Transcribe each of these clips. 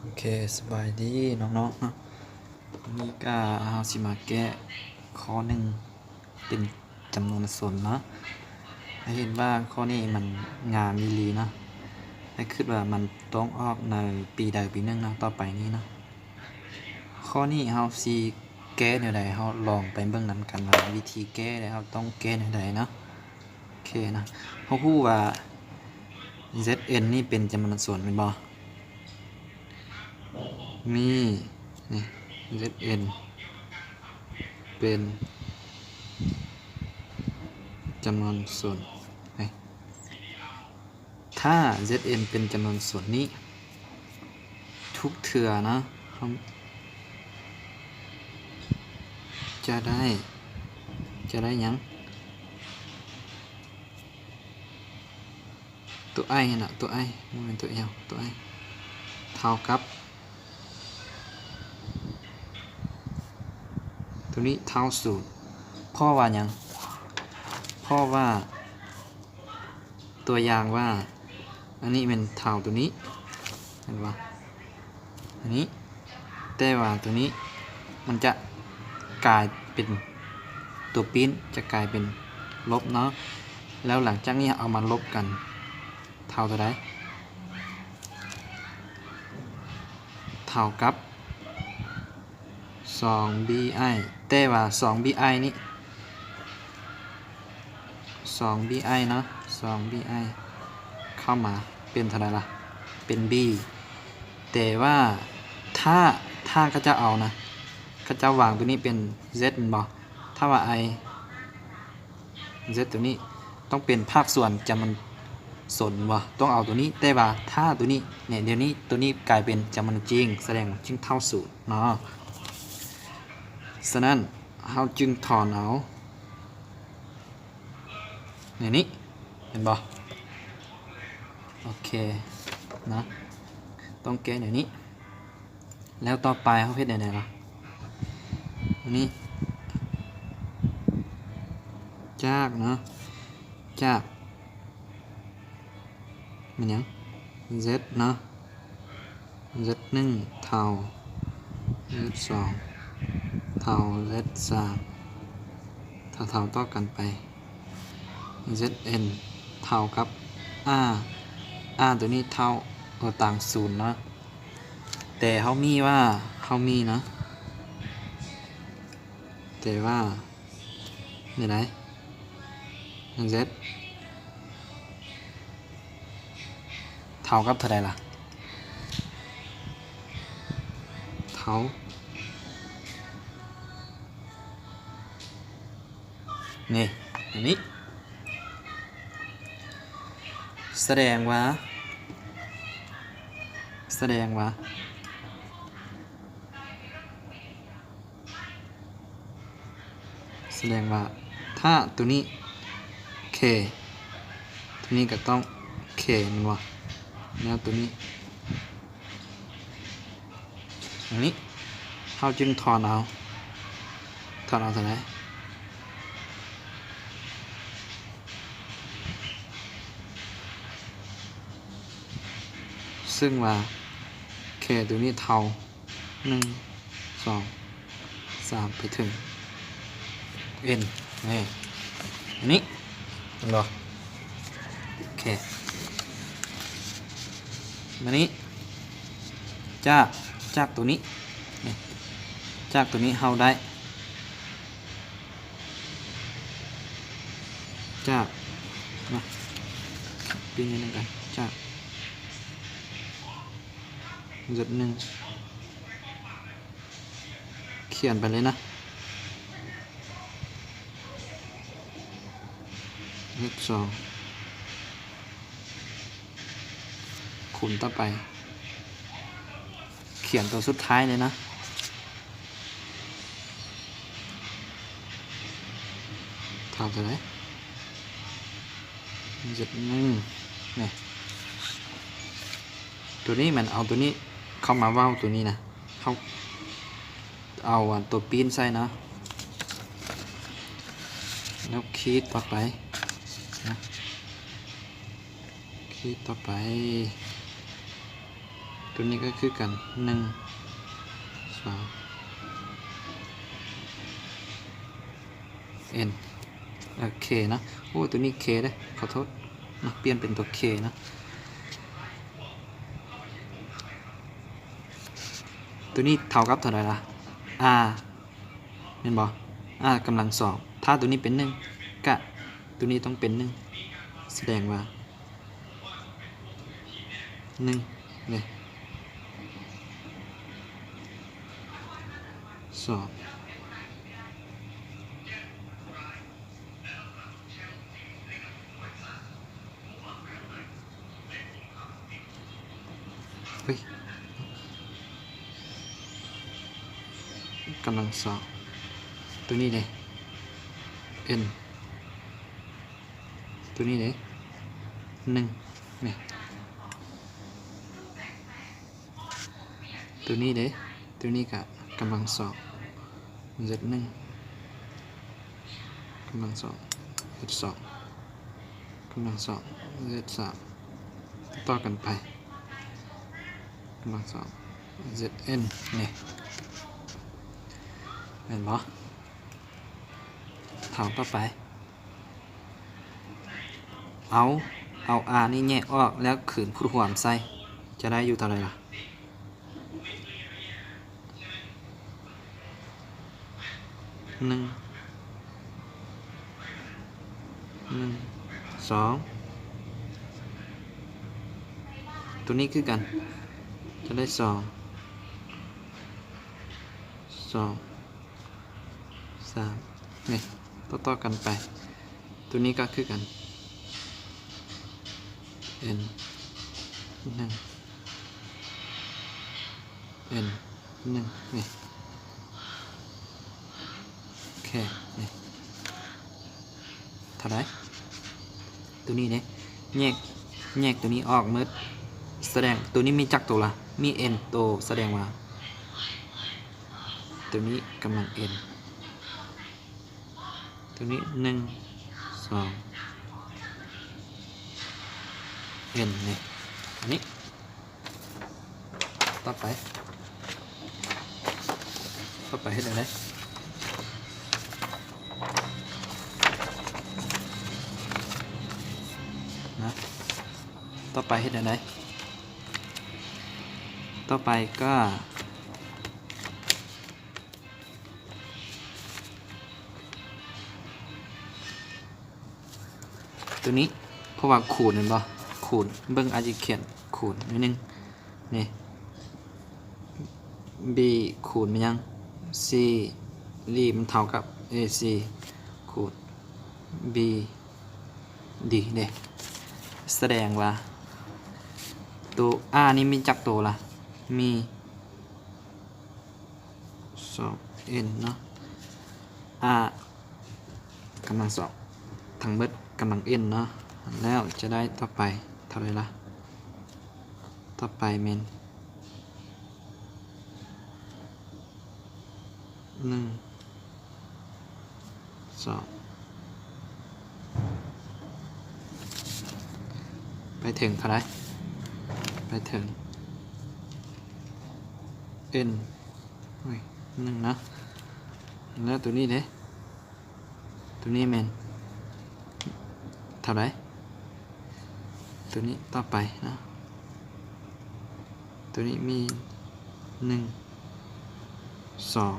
ໂອເຄ ສະບາຍດີນ້ອງໆເນາະ. ວັນນີ້ກະເຮົາຊິມາແກ້ຂໍ້ໜຶ່ງເປັນຈຳນວນສົນເນາະ. ໃຫ້ເຫັນວ່າຂໍ້ນີ້ມັນງາມອີ່ຫຼີເນາະ. ໃຫ້ຄິດວ່າມັນຕ້ອງອອກໃນປີໃດປີໜຶ່ງເນາະ ຕໍ່ໄປນີ້ເນາະ. ຂໍ້ນີ້ເຮົາຊິແກ້ແນວໃດ ເຮົາລອງໄປເບິ່ງນຳກັນວ່າວິທີແກ້ແລ້ວເຮົາຕ້ອງແກ້ແນວໃດເນາະ. ໂອເຄນະ ເຮົາຮູ້ວ່າ ແຊັດເອັນ ນີ້ເປັນຈຳນວນສົນແມ່ນບໍ່? ມີ ນີ້ ແຊັດເອັນ ເປັນຈຳນວນສົນ. ນີ້ ຖ້າ ແຊັດເອັນ ເປັນຈຳນວນສົນນີ້ ທຸກເທື່ອນະ ເຮົາຈະໄດ້ ຈະໄດ້ຫຍັງ? ຕົວ I ຫັ້ນນະ ຕົວ I ບໍ່ແມ່ນຕົວ L ຕົວ I ເທົ່າກັບ ຕົວນີ້ເທົ່າສູນ. ເພາະວ່າຫຍັງ? ເພາະວ່າ ຕົວຢ່າງວ່າ ອັນນີ້ແມ່ນເທົ່າຕົວນີ້ ເຫັນບໍ່? ອັນນີ້ ແຕ່ວ່າຕົວນີ້ມັນຈະກາຍເປັນ ຕົວປີ້ນຈະກາຍເປັນລົບເນາະ. ແລ້ວຫຼັງຈາກນີ້ເອົາມາລົບກັນ ເທົ່າເທົ່າໃດ? ເທົ່າກັບ ສອງບີໄອ ແຕ່ວ່າ ສອງບີໄອ ນີ້ ສອງບີໄອ ເນາະ ສອງບີໄອ ເຂົ້າມາເປັນເທົ່າໃດລະ? ເປັນບີ. ແຕ່ວ່າຖ້າ ຖ້າເຂົາເຈົ້າເອົານະ ເຂົາເຈົ້າວາງຕົວນີ້ເປັນ Z ແມ່ນບໍ່? ຖ້າວ່າ I Z ຕົວນີ້ຕ້ອງເປັນພາກສ່ວນຈຳນວນສົນບໍ່? ຕ້ອງເອົາຕົວນີ້ ແຕ່ວ່າຖ້າຕົວນີ້ ນີ້ ດຽວນີ້ຕົວນີ້ກາຍເປັນຈຳນວນຈິງ ສະແດງວ່າຈຶ່ງເທົ່າສູນເນາະ. ສະນັ້ນເຮົາຈຶ່ງຖອນເອົາ ແນວນີ້ ເຫັນບໍ່? ໂອເຄນະ ຕ້ອງແກ້ແນວນີ້. ແລ້ວຕໍ່ໄປເຮົາເຮັດແນວໃດລະ? ນີ້ ຈາກເນາະ ຈາກ ແມ່ນຫຍັງ? Z ເນາະ Z ໜຶ່ງເທົ່າ Z ສອງເທົ່າ Z ສາມ ເທົ່າໆຕໍ່ກັນໄປ Z N ເທົ່າກັບ R R ຕົວນີ້ເທົ່າ ເອີ ຕ່າງສູນເນາະ. ແຕ່ເຮົາມີວ່າ ເຮົາມີເນາະ ແຕ່ວ່າ ນີ້ໄດ Z ເທົ່າກັບເທົ່າໃດລະ? ເທົ່າ ນີ້ ອັນນີ້ ສະແດງວ່າ ສະແດງວ່າ ສະແດງວ່າ ຖ້າຕົວນີ້ K ຕົວນີ້ກໍຕ້ອງ K ແມ່ນບໍ່? ແລ້ວຕົວນີ້ ອັນນີ້ ເຮົາຈຶ່ງຖອນເອົາ ຖອນເອົາເທົ່າໃດ? ເຊິ່ງວ່າ K ຕົວນີ້ເທົ່າ ໜຶ່ງ ສອງ ສາມ ໄປເຖິງ N ນີ້ ອັນນີ້ ເຫັນບໍ່? ໂອເຄ ບາດນີ້ ຈາກ ຈາກຕົວນີ້ ນີ້ ຈາກຕົວນີ້ເຮົາໄດ້ ຈາກ ມາ ປີ້ນນິດໜຶ່ງກັນ ຈາກ Z ໜຶ່ງ ຂຽນໄປເລີຍນະ Z ສອງ ຄູນຕໍ່ໄປ ຂຽນຕົວສຸດທ້າຍເລີຍນະ ເທົ່າເທົ່າໃດ? Z ໜຶ່ງ ນີ້ ຕົວນີ້ມັນເອົາຕົວນີ້ເຂົ້າມາເວົ້າຕົວນີ້ນະ ເຮົາເອົາອັນຕົວປີ້ນໃສ່ເນາະ ແລ້ວຂີດຕໍ່ໄປນະ ຂີດຕໍ່ໄປ ຕົ ຕົວນີ້ກໍຄືກັນ ໜຶ່ງ ສອງ ເອັນ ໂອເຄເນາະ. ໂອ້ ຕົວນີ້ K ເດ້ ຂໍໂທດເນາະ ປ່ຽນເປັນຕົວ K ເນາະ. ຕົວນີ້ເທົ່າກັບເທົ່າໃດລະ? R ແມ່ນບໍ່? R ກຳລັງສອງ ຖ້າຕົວນີ້ເປັນໜຶ່ງ ກະຕົວນີ້ຕ້ອງເປັນໜຶ່ງ ສະແດງວ່າ ໜຶ່ງເດ້ ສອງ ເຮີ້ຍ ກຳລັງສອງ ຕົວນີ້ເດ້ N ຕົວນີ້ເດ້ ໜຶ່ງ ນີ້ ຕົວນີ້ເດ້ ຕົວນີ້ກະກຳລັງສອງ Z ໜຶ່ງ ກຳລັງສອງ Z ສອງ ກຳລັງສອງ Z ສາມ ຕໍ່ກັນໄປ ກຳລັງສອງ Z N ນີ້ ແມ່ນບໍ່? ເທົ່າຕໍ່ໄປ ເອົາ ເອົາ R ນີ້ແຍກອອກ ແລ້ວຄືນພູດຮ່ວມໃສ່ ຈະໄດ້ຢູ່ເທົ່າໃດລະ? ໜຶ່ງ ໜຶ່ງ ສອງ ຕົວນີ້ຄືກັນ ຈະໄດ້ສອງ ສອງ ສາມ ນີ້ ຕໍ່ໆກັນໄປ ຕົວນີ້ກໍຄືກັນ N ໜຶ່ງ N ໜຶ່ງ ນີ້ ໂອເຄ ນີ້ ເທົ່າໃດ? ຕົວນີ້ເດ້ ແຍກ ແຍກຕົວນີ້ອອກໝົດ ສະແດງ ຕົວນີ້ມີຈັກໂຕລະ? ມີ N ໂຕ ສະແດງວ່າ ຕົວນີ້ກຳລັງ N ຕົວນີ້ ໜຶ່ງ ສອງ N ນີ້ ອັນນີ້ ຕໍ່ໄປ ຕໍ່ໄປເຮັດແນວໃດ? ນະ ຕໍ່ໄປເຮັດແນວໃດ? ຕໍ່ໄປກໍ ຕົວນີ້ ເພາະວ່າຄູນແມ່ນບໍ່? ຄູນ ເບິ່ງອາດຈະຂຽນຄູນໜ້ອຍໜຶ່ງ ນີ້ B ຄູນແມ່ນຫຍັງ? C D ມັນເທົ່າກັບ A C ຄູນ B D ເດ້ ສະແດງວ່າ ໂຕ R ນີ້ມີຈັກໂຕລະ? ມີ ສອງ N ເນາະ R ກຳລັງສອງ ທັງໝົດກຳລັງ N ເນາະ ແລ້ວຈະໄດ້ຕໍ່ໄປເທົ່າໃດລະ? ຕໍ່ໄປແມ່ນ ໜຶ່ງ ສອງ ໄປເຖິງເທົ່າໃດ? ໄປເຖິງ N ໂອ້ຍ ໜຶ່ງເນາະ ແລ້ວຕົວນີ້ເດ້? ຕົວນີ້ແມ່ນເທົ່າໃດ? ຕົວນີ້ຕໍ່ໄປເນາະ ຕົວນີ້ມີ ໜຶ່ງ ສອງ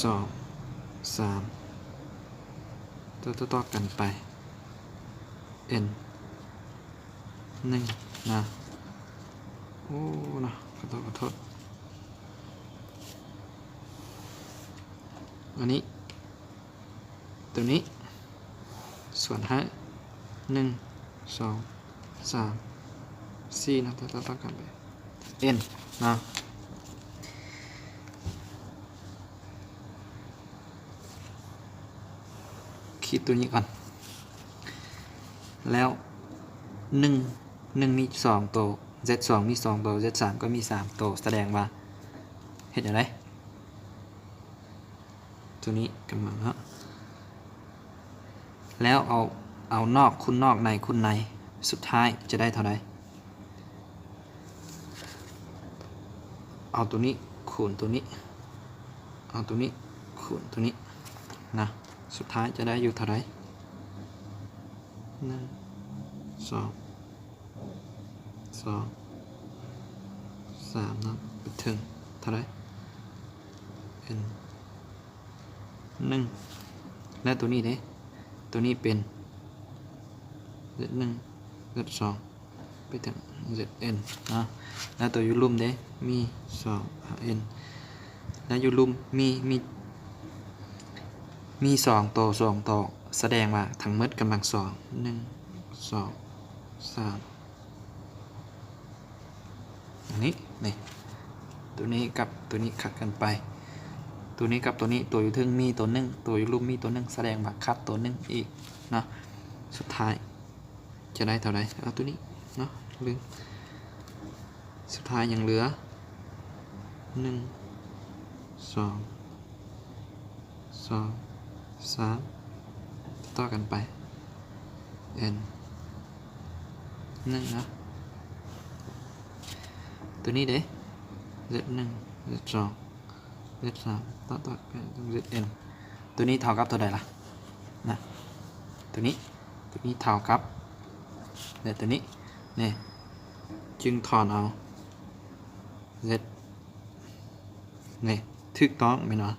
ສອງ ສາມ ຕໍ່ໆກັນໄປ N ໜຶ່ງນະ ໂອ້ເນາະ ຂໍໂທດ ຂໍໂທດ ອັນນີ້ ຕົວນີ້ ສ່ວນໃຫ້ ໜຶ່ງ ສອງ ສາມ ສີ່ ເນາະ ຕໍ່ໆກັນໄປ N ເນາະ ຂີດຕົວນີ້ກ່ອນ ແລ້ວ ໜຶ່ງ ໜຶ່ງມີສອງໂຕ Z ສອງມີສອງໂຕ Z ສາມກໍມີສາມໂຕ ສະແດງວ່າ ເຮັດແນວໃດ? ຕົວນີ້ກຳລັງເນາະ ແລ້ວເອົາ ເອົານອກຄູນນອກ ໃນຄູນໃນ ສຸດທ້າຍຈະໄດ້ເທົ່າໃດ? ເອົາໂຕນີ້ຄູນໂຕນີ້ ເອົາໂຕນີ້ຄູນໂຕນີ້ນະ ສຸດທ້າຍຈະໄດ້ຢູ່ເທົ່າໃດ? ໜຶ່ງ ສອງ ສອງ ສາມເນາະ ໄປເຖິງເທົ່າໃດ? n ໜຶ່ງ ແລ້ວໂຕນີ້ເດ້? ໂຕນີ້ເປັນ z ໜຶ່ງ z ສອງ ໄປເຖິງ z n ເນາະ ແລ້ວໂຕຢູ່ລຸ່ມເດ້? ມີສອງ n ແລ້ວຢູ່ລຸ່ມມີ ມີ ມີສອງໂຕ ສອງໂຕ ສະແດງວ່າທັງໝົດກຳລັງສອງ ໜຶ່ງ ສອງ ສາມ ອັນນີ້ ນີ້ ໂຕນີ້ກັບໂຕນີ້ຂັດກັນໄປ ໂຕນີ້ກັບໂຕນີ້ ໂຕຢູ່ເທິງມີໂຕໜຶ່ງ ໂຕຢູ່ລຸ່ມມີໂຕໜຶ່ງ ສະແດງວ່າຂັດໂຕໜຶ່ງອີກເນາະ ສຸດທ້າຍຈະໄດ້ເທົ່າໃດ? ເອົາໂຕນີ້ເນາະ ລືມ ສຸດທ້າຍຍັງເຫຼືອ ໜຶ່ງ ສອງ ສອງ ສາມ ຕໍ່ກັນໄປ n ໜຶ່ງເນາະ ໂຕນີ້ເດ້? z ໜຶ່ງ z ສອງ z ສາມ ຕໍ່ ຕໍ່ໄປ z n ໂຕນີ້ເທົ່າກັບເທົ່າໃດລະ? ນະ ໂຕນີ້ ໂຕນີ້ເທົ່າກັບ ແລະ ໂຕນີ້ ນີ້ ຈຶ່ງຖອນເອົາ z ນີ້ ຖືກຕ້ອງແມ່ນບໍ່?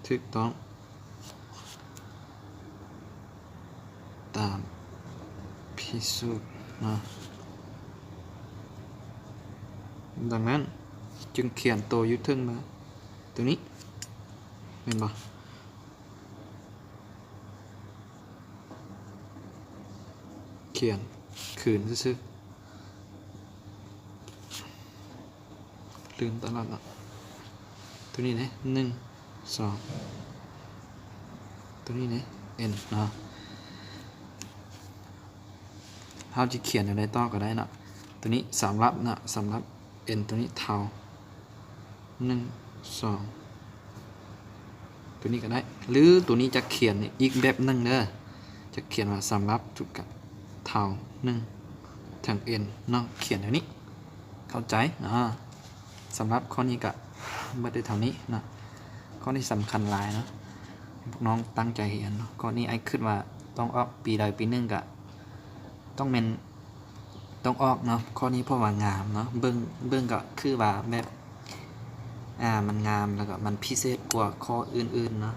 ຖືກຕ້ອງຕາມພິສູດເນາະ ດັ່ງນັ້ນຈຶ່ງຂຽນໂຕຢູ່ເທິງມາ ໂຕນີ້ ແມ່ນບໍ່? ຂຽນຄືນຊື່ໆ ລືມຕະຫຼອດເນາະ ໂຕນີ້ເດ້ ໜຶ່ງ ສອງ ໂຕນີ້ເດ້ n ເນາະ ເຮົາຊິຂຽນແນວໃດຕໍ່ກໍໄດ້ເນາະ ໂຕນີ້ສຳລັບເນາະ ສຳລັບ n ໂຕນີ້ເທົ່າ ໜຶ່ງ ສອງ ໂຕນີ້ກໍໄດ້ ຫຼືໂຕນີ້ຈະຂຽນອີກແບບໜຶ່ງເດີ ຈະຂຽນວ່າສຳລັບທຸກກະເທົ່າ ໜຶ່ງ ເຖິງ n ເນາະ ຂຽນແນວນີ້ ເຂົ້າໃຈເນາະ ສຳລັບຂໍ້ນີ້ກະເບິດໄດ້ເທົ່ານີ້ເນາະ ຂໍ້ນີ້ສຳຄັນຫຼາຍເນາະ ໃຫ້ພວກນ້ອງຕັ້ງໃຈຮຽນເນາະ ຂໍ້ນີ້ອ້າຍຄິດວ່າຕ້ອງອອກປີໃດປີໜຶ່ງກະຕ້ອງແມ່ນ ຕ້ອງອອກເນາະ ຂໍ້ນີ້ເພາະວ່າງາມເນາະ ເບິ່ງ ເບິ່ງກໍຄືວ່າແບບ ອ່າ ມັນງາມ ແລ້ວກໍມັນພິເສດກວ່າຂໍ້ອື່ນໆເນາະ